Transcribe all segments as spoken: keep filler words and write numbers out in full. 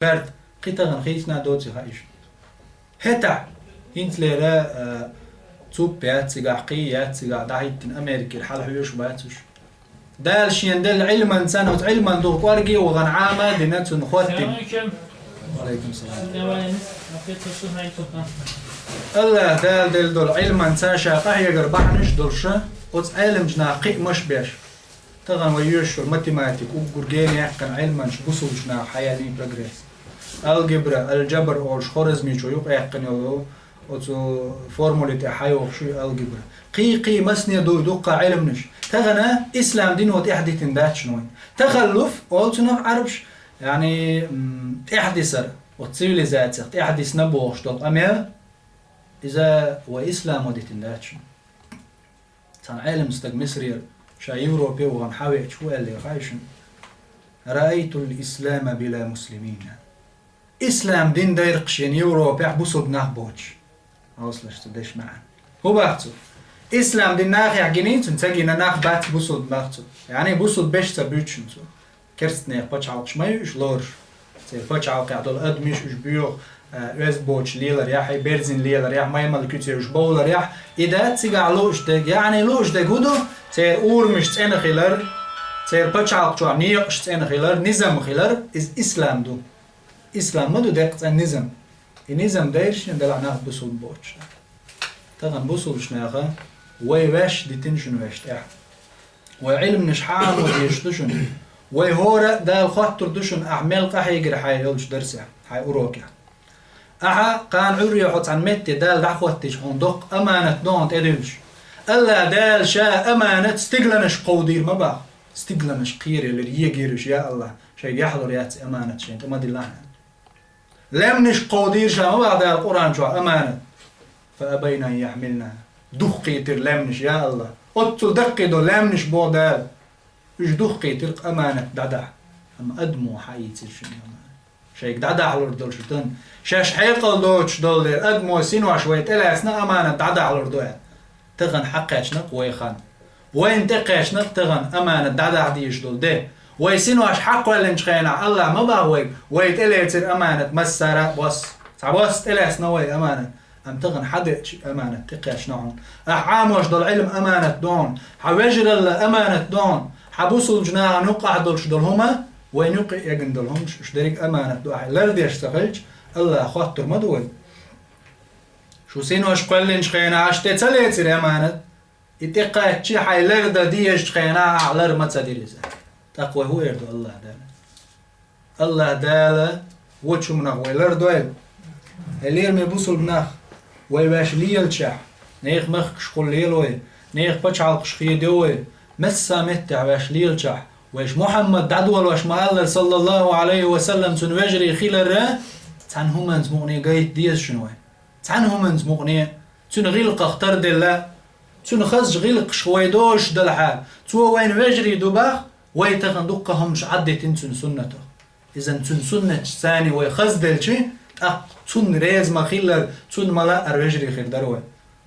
Барт, кхин тахана хийцина доций хаьа уьш. ХӀетахь, хӀинцалера, а, цуппа яц цигахь, кхин яц цигахь, дӀахӀиттина Америкера хьала хьоьжуш бац уьш. Дала шена делла Ӏилманца, оцу Ӏилман духа кӀорге а вахана, Ӏама а дина, цунна хоттина. Салам алейкум. Алейкум салам. АллахӀ Дала делла долу Ӏилманца ша къахьегар бахьанаш а долуш, оцу Ӏеламчу наха кхиамаш а беш. Тахана вай йоьшуш йолу математика, уггар гена яьккхина Ӏилманаш бусулбачу наха хьаяьллий прогресс. Алгебра, аль-джабр олуш, Хорезмичо юкъаяьккхина йолу оцу формули тӀехь хьайогӀуш ю алгебра. Кхин-кхин масане ду дуккха Ӏилманаш. Тахана ислам дино тӀаьхьадитина дац шуна вайн. Тахаллуф олу цунах Ӏарбаша, яъни, м, тӀаьхьадисар, оцу цивилизацих тӀаьхьадисна бохуш долу къамел, иза вай исламо дитина дац шуна. Цхьана Ӏелам стаг Мисрера, ша Европе а вахана хьавеача, хӀун аьллера хаьа шуна: «Раайтул ислама била муслимина». Ислам дин дайракх шена Европехь бусулба нах боцуш. Хьовсалаш цу дешан маьӀна. ХӀун бах цо? Ислам дин нахехь гиний цуьнан, ца гина нах бац бусулба бах цо. Яъни бусулба беш ца буьйцу шуна цо. Керстанех пачхьалкхаш ма ю уьш лоруш. Церан пачхьалкхехь долу адамаш уьш боьху, а, оьзда боцуш леларехь, хьай берзина леларехь, маймал куьце уьш бовларехь, и дац цигахь лууш дерг. Яъни лууш дерг хӀун ду? Церан урамаш цӀена хилар, церан пачхьалкх чохь некъаш цӀена хилар, низам хилар, иза ислам ду. Ислам ма ду деккъа цӀена низам. И низам дайра шена делахь нах бусулба боцуш. Тахана бусулбачу наха вай ваьш дитина шуна ваьш тӀехь. Вай Ӏилманаш хьан ма дезаш ду шуна. Вай хӀора а Дала хоттур ду шуна, ахь мел къахьегира хьайн йолчу дарсехь, хьайн урокехь. Ахьа кхана Ӏуьйре хьо цхьана метте Дала дӀахӀоттийча хьуна доккха аманат ду хьуна тӀедуьллуш. АллахӀ Дала ша аманат стигланаш кховдийр ма бах. Стигланаш кхераелира, егийра уьш, я АллахӀ, шайга яхьалур яц аманат шайна тӀе ма диллахь. Лаьмнаш кховдийра ша ма бах Дала Къуръан чохь аманат. Фа абайна ан яхьмилна. Духкхийтира лаьмнаш, я АллахӀ. Оццул даккхий долу лаьмнаш боху Дала. Уьш духкхийтира аманат дӀадахьа. Амма адамо хьаийцира шуна аманат. Шайга дӀадахьалур долуш дан. Шаьш хьекъал доцуш долу дела, адамо синош вай тӀелаьцна аманат дӀадахьалур ду аьлла. Тахана хьакхаьчна-кх вай хан. Вайна тӀекхаьчна-кх тахана аманат дӀадахьа дезаш долу де. Вай синош хьакхоьллинчу хенахь АллахӀ ма бах вайга, вай тӀелецира аманат массара а бос. Цхьа бос тӀелаьцна вай аманат. Амма тахана хьан деъча аманат тӀекхаьчна хьуна. Ахь Ӏамош долу Ӏилма аманат ду хьуна. Хьан вежаралла аманат ду хьуна. Хьан бусулбачу нахана юккъахь долуш долу хӀума, вайна юккъе эгна долу хӀумаш, уьш дерриг аманат ду. Ахь лардеш ца хилча, АллахӀ хоттур ма ду вай. Шу синош кхоьллинчу хенахь аша тӀе ца лецира аманат? И тӀекхаьчча хьайн лардан дезачу хенахь ахь лар ма ца дира иза. ТӀаккха вай хӀун эр ду АллахӀ Дала? АллахӀ Дала вочу хӀуманах вай лардойла. Хье лераме бусулба нах, вай ваьш лелачехь, нехан махкашкахула лела вай, нехан пачхьалкхаш хедайо вай, массо а меттехь ваьш лелачехь, вайша Мухьаммад дӀадолош ма-аллара, саллаллахӀу Ӏалайхи ва саллам, цуьнан вежарий хиларра, цхьана хӀуманца мукъане гайта деза шуна вай. Цхьана хӀуманца мукъане, цуьнан гӀиллакхах тарделла, цуьнан хазачу гӀиллакхашха вай дозуш делахьара, цо вайна вежарий ду бах, вай тахана дуккха хӀуманаш Ӏаддитина цуьнан суннатах. Иза цуьнан суннаташца вай хазделча, тӀаккха цунна реза ма-хиллара, цунна ма-лаъара вежарий хир дара вай.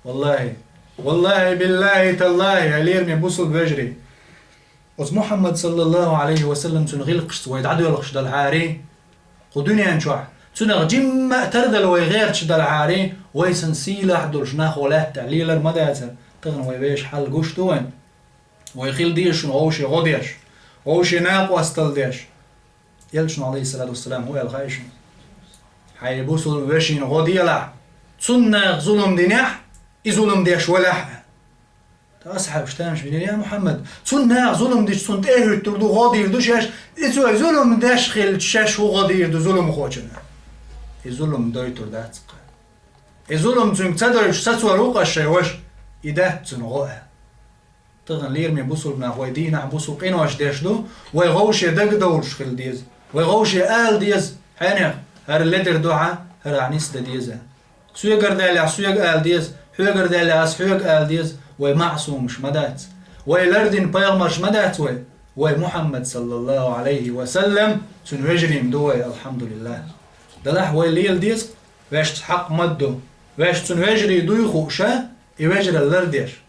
ВаллахӀи, валлахӀи, биллахӀи, таллахӀи, хье лераме бусулба вежарий. Оцу Мухьаммад, саллаллахӀу Ӏалайхи ва саллам, цуьнан гӀиллакхашца вай дӀадоьлхуш делахьара, кху дуьнен чохь цуьнах жимма а тардала вай гӀерташ делахьара, вай санна сийлахь долуш нах вай лаьттахь лелар ма дацара, тахана вай вешан хьал гуш ду вайна. Вай хила деза шуна вовшийн гӀо деш, вовшийн накъосталла деш. Элчано, Ӏалайхиссалату вассалам, хӀун аьлла хаьий шуна? Хьайн бусулба вешина гӀо делахь, цунна наха зулам динехь, и зулам деш валахь. Ткъа асхьабаш тамаш бинера: «Я Мухьаммад, цунна наха зулам дича, цунна тӀе а хӀуьттур ду, гӀо дийр ду шаьш, и цо зулам деш хилча, шаьш хӀун гӀо дийр ду зуламхочунна?» И зулам дойтур дац-кх. И зулам цуьнга ца дойтуш, сацор ву-кх ас шайн ваша, и дац цунна гӀо аьлла. Тахана лераме бусулба нах, вай дийнахь бусулба къинош деш ду, вай вовше дагадовлуш хила деза, вай вовше ала деза: «Хьенех, хӀара ледара ду хьан, хӀара ахь нисдан деза». Соьгара даьллехь соьга ала деза, хьоьгара даьллехь ас хьоьга ала деза, вай маӀсумаш ма дац. Вай лардина пайхамарш ма дац вай. Вай Мухьаммад, саллаллахӀу Ӏалайхи ва саллам, цуьнан вежарий ма ду вай, алхьамдулиллахӀ. Делахь вай лела деза, ваьшца хьакъ ма-дду. Ваьш цуьнан вежарий дуй хууш а, и вежаралла лардеш.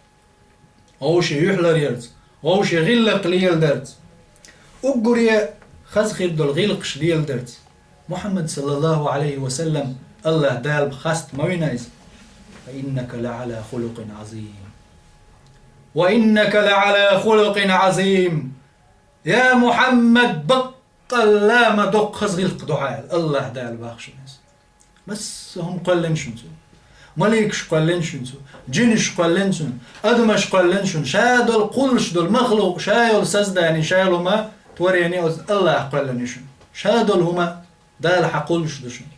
Вовше юьхь ларъярца, вовше гӀиллакх леладарца, уггаре хаза хир долу гӀиллакхаш леладарца, Мухьаммад саллаллаху Ӏалайхи ва саллам, Аллаха Дала хаста ма вина иза: «Ва иннака ла Ӏала хулукъин Ӏазим». «Ва иннака ла Ӏала хулукъин Ӏазим». Я Мухьаммад, баккъалла ма доккха хаза гӀиллакх ду хьа, аьлла, Аллаха Дала бахаш вина иза. Масса хӀума кхоьллина шуна цо. Маликаш кхоьллина шуна цо. Джинаш кхоьллина шуна. Адамаш кхоьллина шуна. Ша долу кхуллуш долу махлукъ, ша йолу создание, ша йолу хӀума, творение оцу Аллаха кхоьллина шуна. Ша долу хӀума Дала хьан кхуллуш ду шуна.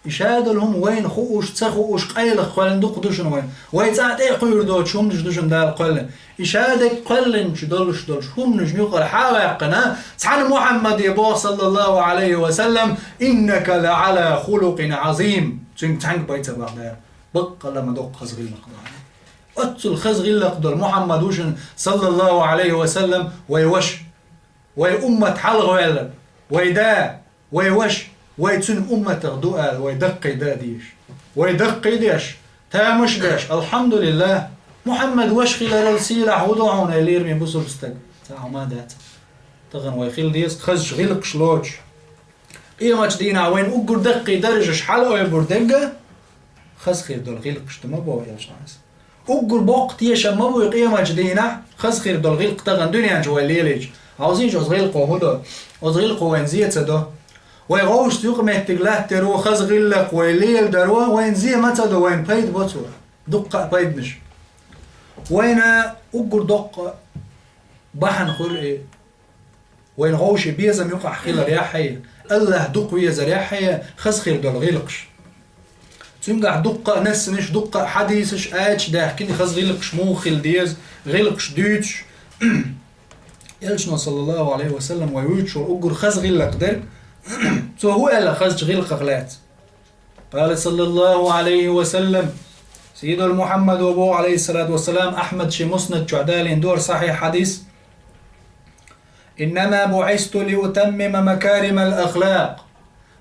И ша долу хӀума вайна хууш, ца хууш, къайлаха кхоьллина дукха ду шуна вайна. Вай цӀа тӀе а кхуьур доцуш хӀуманаш ду шуна Дала кхоьллина. И ша дерг кхоьллинчу долуш долуш хӀуманаш юкъара хьа а ваьккхина, цхьана Мухьаммаде боху, саллаллаху Ӏалайхи ва саллам: «Иннака ла Ӏала хулукъин Ӏазим». Цуьнга цхьаьнга бай ца бахьа Дала. Баккъалла ма доккха хаза гӀиллакх ду. Оццул хаза гӀиллакх долу Мухьаммад ву шуна, саллаллаху Ӏалайхи ва саллам, вай ваша. Вай уммат хьалхаваьлла, вай да, вай ваша, вай цуьнан умматах ду ала, вай даккхий дан а дезаш. Вай даккхий деш, тамаш беш, алхьамдулиллах, Мухьаммад ваша хиларал сийлахь хӀун ду хьуна, ай лераме бусулба стаг? Цхьа хӀума дац. Тахана вай хила деза хазачу гӀиллакхаш лоцуш. Къематчу дийнахь вайна уггар даккхий даржаш хьала ойбур дерг а, хаза хир долу гӀиллакхаш ду ма боху Элчано. Уггар боккха тешам ма буй къематчу дийнахь, хаза хир долу гӀиллакх тахана дуьнен чу вай лелийча. Хьовзийша оцу гӀиллакхо хӀун до? Оцу гӀиллакхо вайна зен ца до. Вай гӀовшашца юкъаметтиг латтаро, хаза гӀиллакх вай леладаро, вайна зен ма ца до, вайна пайда бо цо. Дуккха а пайданаш. Вайна уггар доккха бахьана хуьлу и. Вайн гӀовши безам юкъахь хиларехь а, Аллах дукха везарехь а, хаза хир долу гӀиллакхаш. Цуьнгахь дуккха а нассанаш, дуккха а хьадисаш аьлча даьхкина хаза гӀиллакхаш муха хила деза, гӀиллакхаш дуьйцуш. Элчано, саллаллаху Ӏалайхи ва саллам, вай вуьйцуш волу уггар хаза гӀиллакх дерг, цо хӀун аьлла хазачу гӀиллакхах лаьцна? Къала саллаллаху Ӏалайхи ва саллам, Сийдолу Мухьаммадо боху, Ӏалайхиссалату вассалам, Ахьмад шен муснад чохь далийна дора сахьихь хьадис: «Иннама буӀисту лиутаммима макаримал ахлакъ».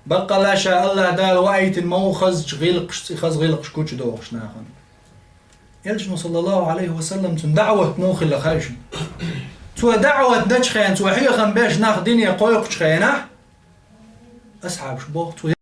Баккъалла ша Аллах Дала ваийтина ма ву хазачу гӀиллакхашца и хаза гӀиллакхаш гучудохуш нахана. Элчано, саллаллаху Ӏалайхи ва саллам, цуьнан даӀват муха хилла хаьий шуна? Цо даӀват дечу хенахь, цо хьехам беш нах дине кхойкхучу хенахь, асхьабаш боху, цо